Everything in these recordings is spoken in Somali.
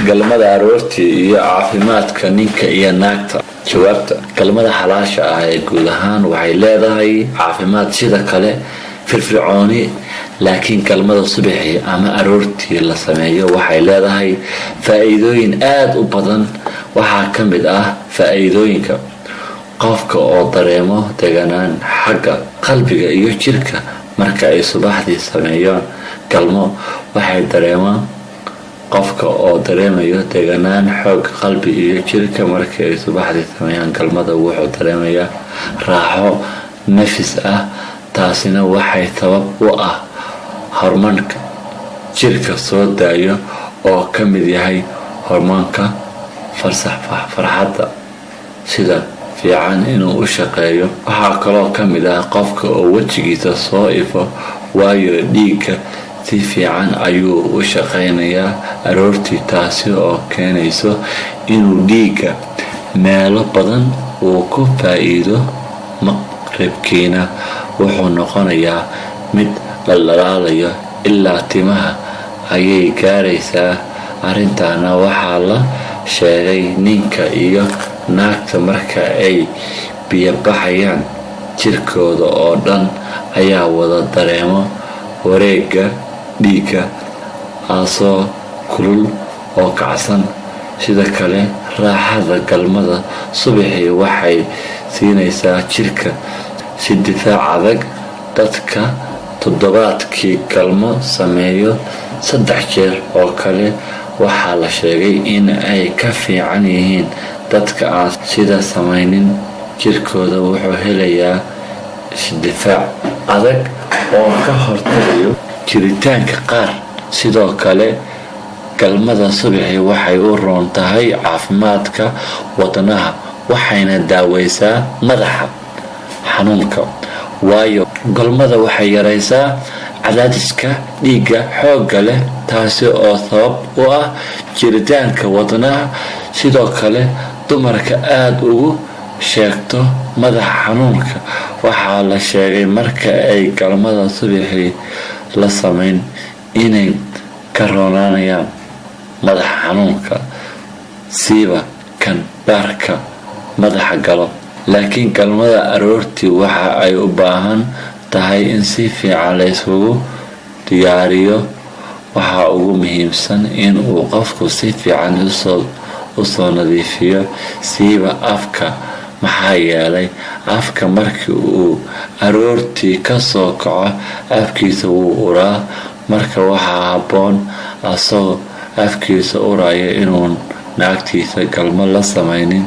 Galmada aroortii iyo caafimaadka ninka iyo naagta. Jawaabta: galmada xalaasha ah ee guud ahaan waxay leedahay caafimaad, sida kale firfircooni, laakiin galmada subaxii ama aroortii la sameeyo waxay leedahay faa-iidooyin aada u badan. Waxaa ka mid ah faa-iidooyinka: qofka oo dareemo deganaan xagga qalbiga iyo jirka. Marka ay subaxdii sameeyaan galmo, waxay dareemaan qofka oo dareemayo deganaan xoog qalbi iyo jirka. Markii ay subaxdii sameeyaan galmada, wuxuu dareemayaa raaxo nafis ah, taasina waxay sabab u ah hormoonka jirka soo daayo oo ka mid yahay hormoonka farxadda sida fiican inuu u shaqeeyo. Waxaa kaloo ka mid ah qofka oo wejigiisa soo ifo, waayo dhiigga si fiican ayuu u shaqeynayaa aroortii, taasi oo keenayso inuu dhiigga meelo badan uu ku faa-iido. Maqribkiina wuxuu noqonayaa mid dhaldhalaalayo, ilaa timaha ayay gaaraysaa. Arrintaana waxaa la sheegay ninka iyo naagta marka ay biyobaxayaan, jirkooda oo dhan ayaa wada dareemo wareega dhiigga aasoo kulul oo kacsan. Sida kale, raaxada galmada subaxii waxay siinaysaa jirka si difaac adag. Dadka toddobaadkii galmo sameeyo 3 jeer oo kale waxaa la sheegay in ay ka fiican yihiin dadka aan sida samaynin. Jirkooda wuxuu helayaa isdifaac adag oo ka hortagayo jiritaanka qaar. Sidoo kale, galmada subaxii waxay u roon tahay caafimaadka wadnaha, waxayna daaweysaa madaxa xanuunka, waayo galmada waxay yareysaa cadaadiska dhiigga xoogga leh, taasi oo sabab u ah jiritaanka wadnaha. Sidoo kale, dumarka aada ugu sheegto madaxa xanuunka waxaa la sheegay marka ay galmada subaxii la sameyn inay ka roonaanayaan madaxa xanuunka, siiba kan baarka madaxa galo. Laakiin galmada aroortii waxa ay u baahan tahay in si fiican la isugu diyaariyo. Waxaa ugu muhiimsan in uu qofku si fiican usoo nadiifiyo, siiba afka, maxaa yeelay afka markii uu aroortii kasoo kaco afkiisa wuu uraa. Marka waxaa habboon asagoo afkiisa uraya inuu naagtiisa galmo la sameynin,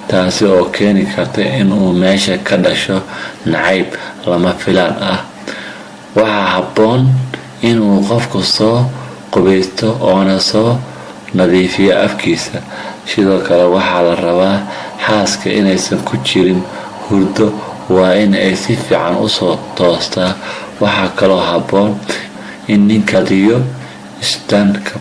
taasi oo keeni karta inuu meesha ka dhasho nacayb lama filaan ah. Waxaa habboon inuu qofku soo qubaysto oona soo nadiifiyo afkiisa. Sidoo kale, waxaa la rabaa xaaska inaysan ku jirin hurdo, waa in ay si fiican usoo toostaa. Waxaa kaloo habboon in ninkadiyo istaanka,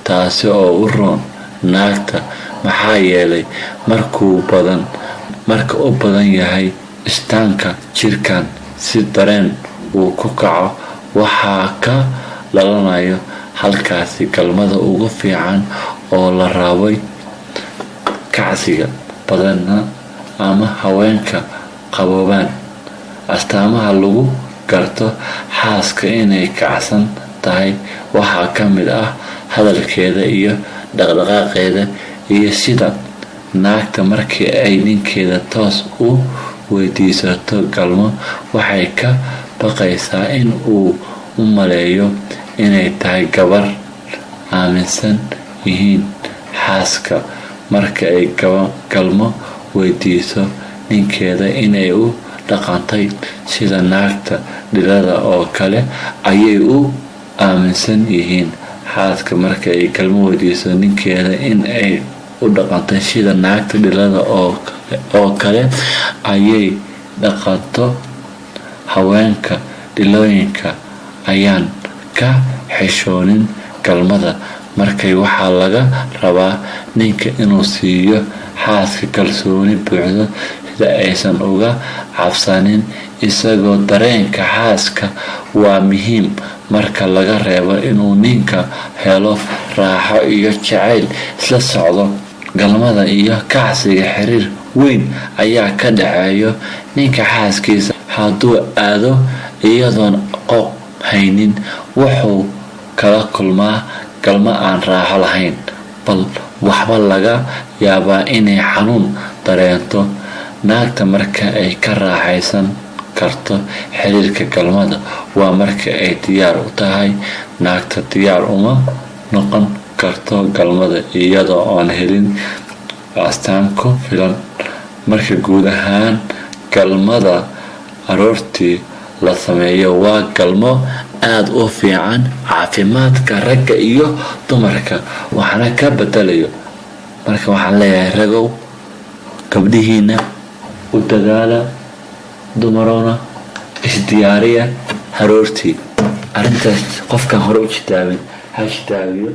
taasi oo u roon naagta, maxaa yeelay marka u badan yahay istaanka jirkan si dareen uu ku kaco, waxaa ka dhalanayo halkaasi galmada ugu fiican oo la rabay. Kacsiga badana ama haweenka qaboobaan. Astaamaha lagu garto xaaska inay kacsan tahay waxaa ka mid ah hadalkeeda iyo dhaqdhaqaaqeeda iyo sida naagta markii ay ninkeeda toos u weydiisato galmo, waxay ka baqaysaa in uu u maleeyo inay tahay gabar. Aaminsan yihiin xaaska marka ay galmo weydiiso ninkeeda inay u dhaqantay sida naagta dhilada oo kale ayay u aaminsan yihiin. Xaaska marka ay galmo weydiiso ninkeeda in ay u dhaqantay sida naagta dhilada oo kale ayay dhaqanto. Haweenka dhilooyinka ayaan ka xishoonin galmada. Markay waxaa laga rabaa ninka inuu siiyo xaaska kalsooni buuxdo, sida aysan uga cabsanin, isagoo dareenka xaaska waa muhiim. Marka laga reebo inuu ninka helo raaxo iyo jacayl isla socdo, galmada iyo kacsiga xiriir weyn ayaa ka dhaxeeyo. Ninka xaaskiisa hadduu aado iyadoon qooq haynin, wuxuu kala kulmaa galmo aan raaxo lahayn, bal waxba laga yaabaa inay xanuun dareento. Naagta marka ay ka raaxaysan karto xiriirka galmada waa marka ay diyaar u tahay. Naagta diyaar uma noqon karto galmada iyadoo aan helin astaan ku filan. Marka guud ahaan galmada aroortii la sameeyo waa galmo aada u fiican caafimaadka ragga iyo dumarka, waxna ka bedelayo. Marka waxaan leeyahay, ragow, gabdhihiina u dadaala, dumarowna isdiyaariya haroortii. Arrintaas qofkan hore u jitaabin ha jitaabiyo.